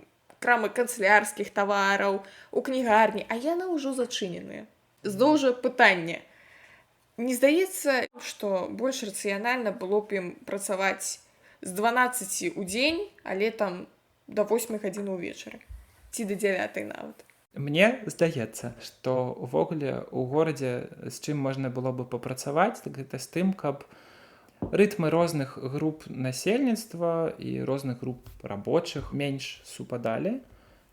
Speaker 3: крамы канцылярскіх тавараў, у кнігарні, а яны ўжо зачыненыя. Зноў жа пытанне. Не здаецца, што больш рацыянальна было б ім працаваць з 12 у дзень, але там да 8 гадзіны ўвечары ці да 9 нават?
Speaker 4: Мне здаецца, што увогуле ў горадзе з чым можна было бы папрацаваць, так гэта з тым, каб рытмы розных груп насельніцтва і розных груп рабочых менш супадалі,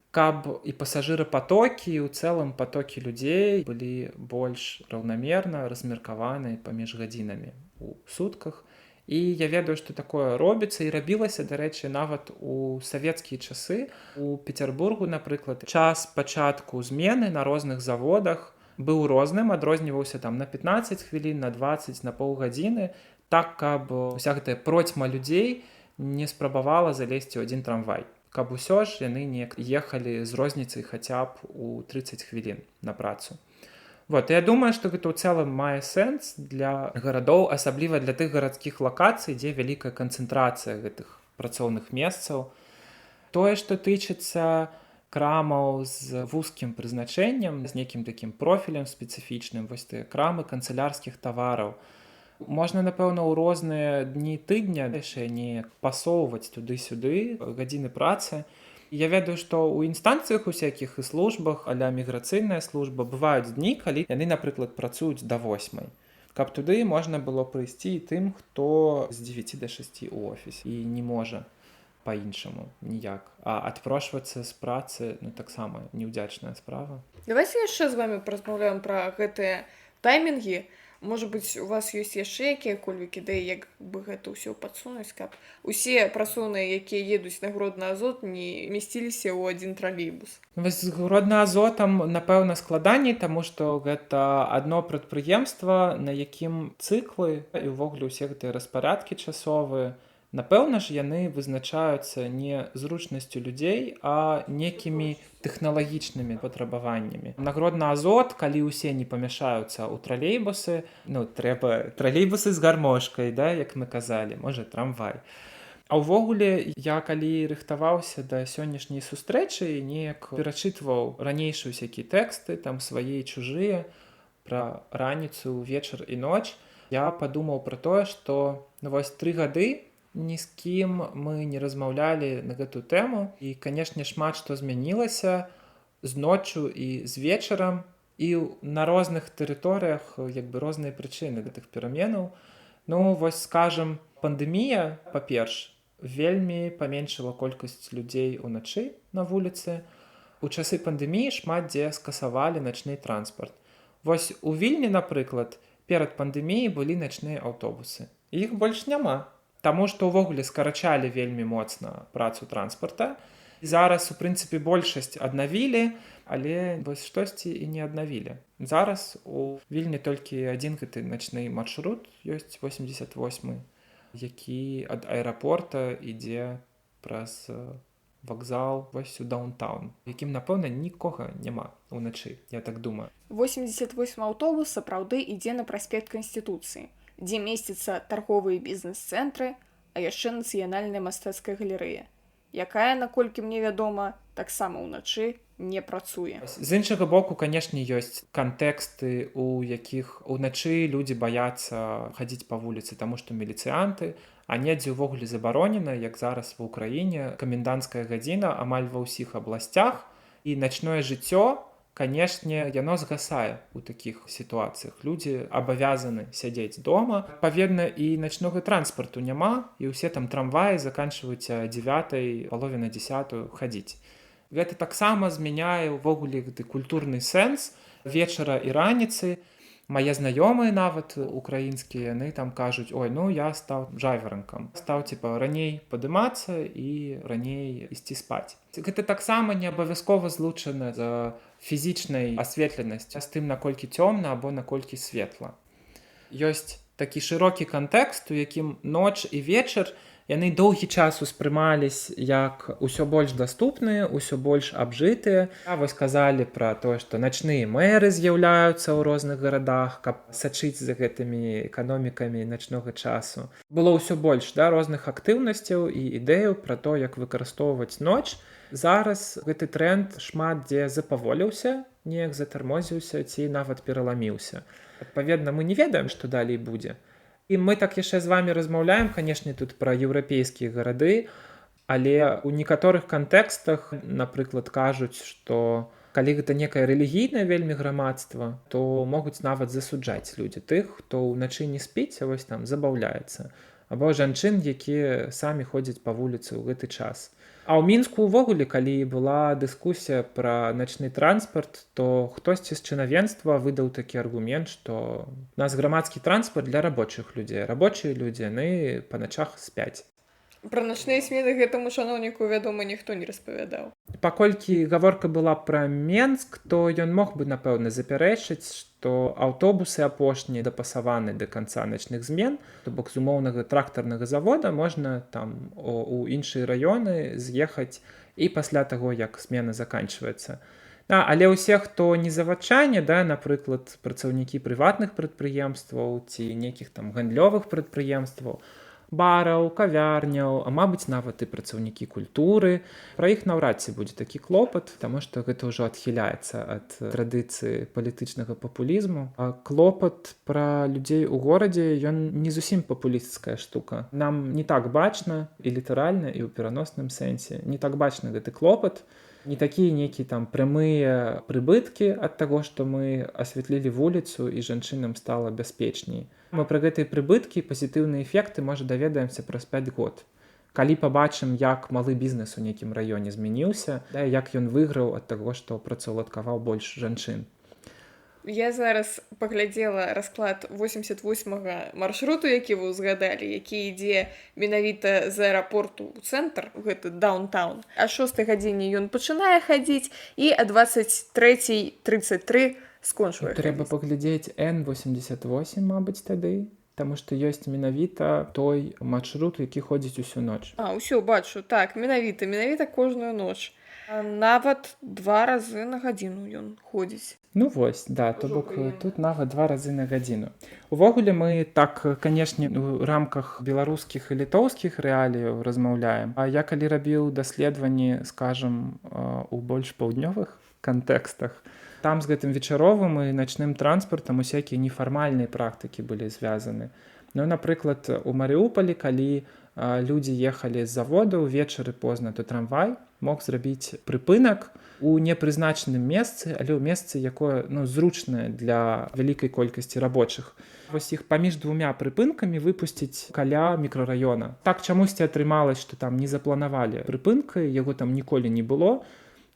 Speaker 4: каб і пасажырапатокі, і ў цэлым патокі людзей былі больш раўнамерна размеркаваны паміж гадзінамі у сутках. І я ведаю, што такое робіцца і рабілася, дарэчы, нават у савецкія часы. У Петербургу, напрыклад, час пачатку змены на розных заводах быў розным, адрозніваўся там на 15 хвілін, на 20, на паўгадзіны, так, каб уся гэтая процьма людзей не спрабавала залезці ў адзін трамвай. Каб усё ж яны не ехалі з розніцай хаця б у 30 хвілін на працу. Вот, я думаю, што гэта ў цэлым мае сэнс для гарадоў, асабліва для тых гарадскіх лакацый, дзе вялікая канцэнтрацыя гэтых працоўных месцаў. Тое, што тычыцца крамаў з вузкім прызначэннем, з нейкім такім профілем спецыфічным, вось тыя крамы канцылярскіх тавараў. Можна, напэўна, ў розныя дні тыдня яшчэ неяк пасоўваць туды-сюды гадзіны працы. Я ведаю, што ў інстанцыях усякіх і службах, а-ля міграцыйная служба, бываюць дні, калі яны, напрыклад, працуюць да 8. Каб туды можна было прыйсці і тым, хто з 9 да 6 у офісе і не можа па-іншаму ніяк. А адпрошвацца з працы, ну, таксама неўдзячная справа.
Speaker 3: Давайте яшчэ з вами паразмаўляем пра гэтыя таймінгі. Можа быць, у вас ёсць яшчэ якія-кольвік ідэі, як бы гэта ўсё падсунуць, каб усе працоўныя, якія едуць на Гродна Азот, не мясціліся ў адзін тралейбус?
Speaker 4: Вось з Гродна Азотам, напэўна, складаней, таму што гэта адно прадпрыемства, на якім цыклы і ўвогуле ўсе гэтыя распарадкі часовыя, напэўна ж, яны вызначаюцца не зручнасцю людзей, а некімі тэхналагічнымі патрабаваннямі. На Гродна Азот, калі ўсе не памяшаюцца ў тралейбусы, ну, трэба тралейбусы з гармошкай, да, як мы казалі, можа, трамвай. А ўвогуле, я калі рыхтаваўся да сённяшняй сустрэчы, неяк перачытваў ранейшыя усякія тэксты, там свае і чужыя, пра раніцу, вечар і ноч, я падумаў пра тое, што, ну, вось 3 гады ні з кім мы не размаўлялі на гэтую тэму. І, канешне, шмат што змянілася з ноччу і з вечарам, і на розных тэрыторыях як бы розныя прычыны гэтых пераменаў. Ну, вось, скажам, пандэмія, па-перш, вельмі паменшыла колькасць людзей уначы на вуліцы. У часы пандэміі шмат дзе скасавалі начны транспарт. Вось у Вільні, напрыклад, перад пандэміяй былі начныя аўтобусы. Іх больш няма. Таму што ўвогуле скарачалі вельмі моцна працу транспарта. Зараз, у прынцыпе, большасць аднавілі, але вось штосьці і не аднавілі. Зараз у Вільні толькі адзін гэты начны маршрут ёсць, 88-ы, які ад аэрапорта ідзе праз вакзал вось у даунтаун, якім, напэўна, нікога няма ўначы, я так думаю.
Speaker 3: 88 аўтобус сапраўды ідзе на праспект Канстытуцыі, дзе месціцца тарговыя бізнес-цэнтры, а яшчэ нацыянальная мастацкая галерэя, якая, наколькі мне вядома, таксама ўначы не працуе.
Speaker 4: З іншага боку, канешне, ёсць кантэксты, у якіх уначы людзі баяцца хадзіць па вуліцы, таму што міліцыянты, а недзе ўвогуле забаронена, як зараз ва Ўкраіне, каменданцкая гадзіна амаль ва ўсіх абласцях, і начное жыццё Канешне, яно згасае ў такіх сітуацыях. Людзі абавязаны сядзець дома. Адпаведна, і начнога транспарту няма, і ўсе там трамваі заканчваюць 9, 9:30 хадзіць. Гэта таксама змяняе ўвогуле гэты культурны сэнс вечара і раніцы. Мае знаёмыя нават украінскія, яны там кажуць: «Ой, ну я стаў жайваранкам, стаў типа раней падымацца і раней ісці спаць». Гэта таксама не абавязкова злучана з фізічнай асветленасцю, з тым, наколькі цёмна або наколькі светла. Ёсць такі шырокі кантэкст, у якім ноч і вечар яны доўгі час успрымались як усё больш даступныя, усё больш абжытыя. А вось казалі пра тое, што начныя мэры з'яўляюцца ў розных гарадах, каб сачыць за гэтымі эканомікамі начнога часу. Было ўсё больш, да, розных актыўнасцяў і ідэяў пра то, як выкарыстоўваць ноч. Зараз гэты тренд шмат дзе запаволіўся, неяк затармозіўся ці нават пераламіўся. Адпаведна, мы не ведаем, што далей будзе. І мы так яшчэ з вами размаўляем, канешне, тут пра еўрапейскія гарады, але ў некаторых кантэкстах, напрыклад, кажуць, што калі гэта некае рэлігійнае вельмі грамадства, то могуць нават засуджаць людзі тых, хто ўначы не спіць, а вось там забаўляецца. Або жанчын, якія самі ходзяць па вуліцы ў гэты час. А ў Мінску ўвогуле, калі была дыскусія пра начны транспарт, то хтосьці з чынавенства выдаў такі аргумент, што у нас грамадскі транспарт для рабочых людзей. Рабочыя людзі, яны па начах спяць.
Speaker 3: Пра начныя смены гэтаму чыноўніку, вядома, ніхто не распавядаў.
Speaker 4: Паколькі гаворка была пра Менск, то ён мог бы, напэўна, запярэчыць, што аўтобусы апошнія дапасаваны да канца начных змен, то бок з умоўнага трактарнага завода можна там у іншыя раёны з'ехаць і пасля таго, як смена заканчваецца. Да, але ўсе, хто не завадчане, да, напрыклад, працаўнікі прыватных прадпрыемстваў ці нейкіх там гандлёвых прадпрыемстваў, бараў, кавярняў, а мабыць, нават і працаўнікі культуры. Пра іх наўрад ці будзе такі клопат, таму што гэта ўжо адхіляецца ад традыцыі палітычнага папулізму. А клопат пра людзей у горадзе, ён не зусім папулісцкая штука. Нам не так бачна і літаральна, і ў пераносным сэнсе не так бачна гэты клопат, не такія нейкія там прямыя прыбыткі ад таго, што мы асвятлілі вуліцу і жанчынам стала бяспечней. Мы пра гэтыя прыбыткі, пазітыўныя эфекты, можа, даведаемся праз 5 год. Калі пабачым, як малы бізнес у нейкім раёне змяніўся, да, як ён выйграў ад таго, што працаўладкаваў больш жанчын.
Speaker 3: Я зараз паглядзела расклад 88 маршруту, які вы ўзгадалі, які ідзе менавіта з аэрапорту ў цэнтр, гэты даунтаун. А 6 гадзіне ён пачынае хадзіць і а 23:33 скончвае
Speaker 4: Трэба
Speaker 3: хадзіць.
Speaker 4: паглядзець N88, мабыць, тады, таму што ёсць менавіта той маршрут, які ходзіць усю ноч.
Speaker 3: А, ўсё, бачу, так, менавіта кожную ноч. А нават 2 разы на гадзіну ён ходзіць.
Speaker 4: Ну вось, да, то
Speaker 3: Ужо
Speaker 4: бок
Speaker 3: прыемна.
Speaker 4: тут нават 2 разы на гадзіну. Увогуле мы так, канешне, у рамках беларускіх і літоўскіх рэаліяў размаўляем. А я калі рабіў даследаванні, скажам, у больш паўднёвых кантэкстах, там з гэтым вечаровым і начным транспартам усякія нефармальныя практыкі былі звязаны. Ну, напрыклад, у Марыупалі, калі людзі ехалі з заводу ўвечары позна, то трамвай мог зрабіць прыпынак у непрызначаным месцы, але ў месцы, якое, ну, зручнае для вялікай колькасці рабочых. Вось іх паміж двумя прыпынкамі выпусціць каля мікрараёна. Так чамусьці атрымалась, што там не запланавалі прыпынкай, яго там ніколі не было.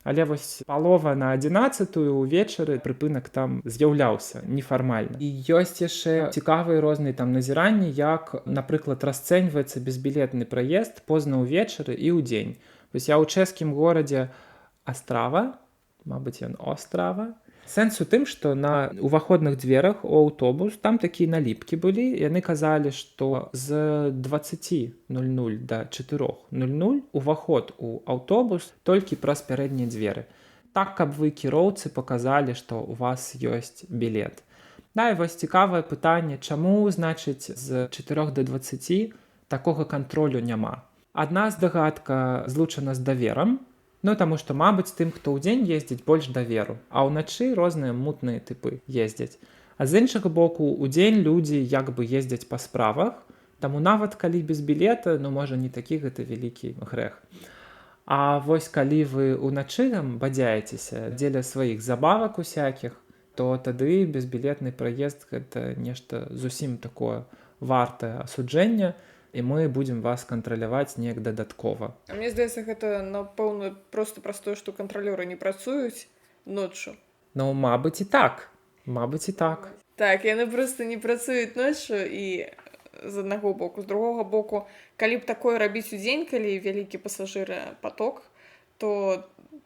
Speaker 4: Але вось 10:30 увечары прыпынак там з'яўляўся нефармальна. І ёсць яшчэ цікавыя розныя там назіранні, як, напрыклад, расцэньваецца безбілетны праезд позна ўвечары і ў дзень. Вось я ў чэшскім горадзе Астрава, мабыць, ён Острава. Сэнс у тым, што на уваходных дверах у аўтобус там такія наліпкі былі, яны казалі, што з 20:00 до 4:00 уваход у аўтобус толькі праз пярэднія дзверы. Так, каб вы, кіроўцы, паказалі, што у вас ёсць білет. Да, і вось цікавае пытанне, чаму, значыць, з 4 до 20 такога кантролю няма. Адна здагадка злучана з даверам, ну, таму што, мабыць, тым, хто ўдзень ездзіць, больш даверу, а ўначы розныя мутныя тыпы ездзяць. А з іншага боку, удзень людзі як бы ездзяць па справах, таму нават калі без білета, ну, можа, не такі гэта вялікі грэх. А вось калі вы ўначы там бадзяецеся дзеля сваіх забавак усякіх, то тады безбілетны праезд гэта нешта зусім такое вартае асуджэння, і мы будзем вас кантраляваць неяк дадаткова.
Speaker 3: А мне здаецца, гэта, напэўна, просто праз тое, што кантралёры не працуюць ноччу.
Speaker 4: Ну, мабыць, і так. Мабыць, і так.
Speaker 3: Так, яны просто не працуюць ноччу, і з аднаго боку, з другога боку, калі б такое рабіць удзень, калі вялікі пасажырапаток, то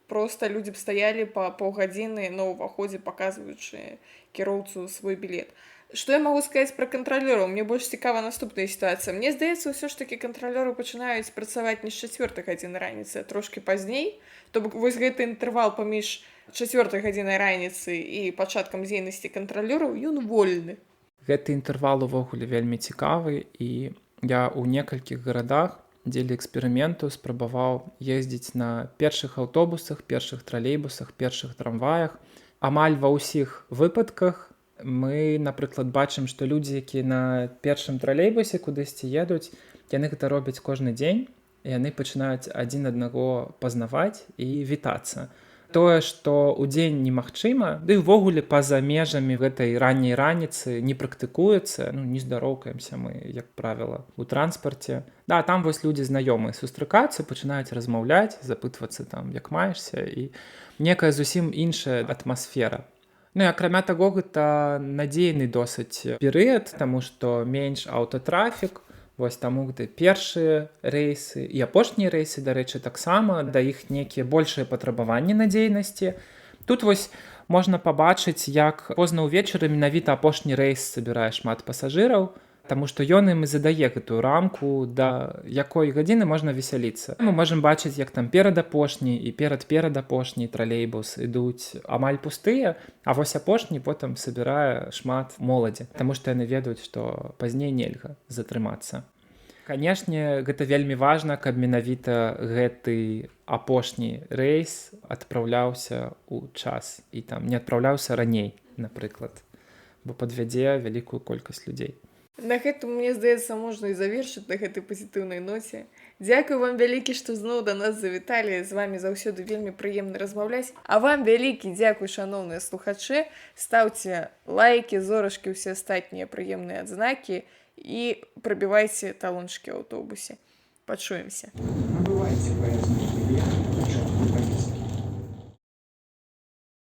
Speaker 3: просто людзі б стаялі па паўгадзіны на ўваходзе, паказваючы кіроўцу свой білет. Што я магу сказаць пра кантралёраў? Мне больш цікава наступная сітуацыя. Мне здаецца, ўсё ж такі кантралёры пачынаюць працаваць не з чацвёртай гадзіны раніцы, а трошкі пазней. То бок вось гэты інтэрвал паміж чацвёртай гадзінай раніцы і пачаткам дзейнасці кантралёраў, ён вольны.
Speaker 4: Гэты інтэрвал увогуле вельмі цікавы, і я ў некалькіх гарадах дзеля эксперыменту спрабаваў ездзіць на першых аўтобусах, першых тралейбусах, першых трамваях. Амаль ва ўсіх выпадках мы, напрыклад, бачым, што людзі, якія на першым тралейбусе кудысьці едуць, яны гэта робяць кожны дзень, і яны пачынаюць адзін аднаго пазнаваць і вітацца. Тое, што ўдзень немагчыма, ды ўвогуле па-за межамі гэтай ранняй раніцы не практыкуецца, ну, не здароўкаемся мы, як правіла, у транспарце. Да, там вось людзі знаёмыя сустракаюцца, пачынаюць размаўляць, запытвацца там, як маешся, і некая зусім іншая атмасфера. Ну і акрамя таго, гэта надзейны досыць перыяд, таму што менш аўтатрафік, вось таму гэта першыя рэйсы і апошнія рэйсы, дарэчы, таксама да іх нейкія большыя патрабаванні надзейнасці. Тут вось можна пабачыць, як позна ўвечары менавіта апошні рэйс сабірае шмат пасажыраў, таму што ён ім і задае гэтую рамку, да якой гадзіны можна весяліцца. Мы можам бачыць, як там перадапошні і перад-перадапошні тралейбус ідуць амаль пустыя, а вось апошні потым сабірае шмат моладзі, таму што яны ведаюць, што пазней нельга затрымацца. Канешне, гэта вельмі важна, каб менавіта гэты апошні рэйс адпраўляўся ў час і там не адпраўляўся раней, напрыклад, бо падвядзе вялікую колькасць людзей.
Speaker 3: На гэтым, мне здаецца, можна і завершыць, на гэтай пазітыўнай ноце. Дзякуй вам вялікі, што зноў да нас завіталі. З вамі заўсёды вельмі прыемна размаўляць. А вам вялікі дзякуй, шаноўныя слухачы. Стаўце лайкі, зорачкі, усе астатнія прыемныя адзнакі і прабівайце талончыкі ў аўтобусе. Пачуемся.
Speaker 2: Набывайце праязны білет на пачатку паездкі.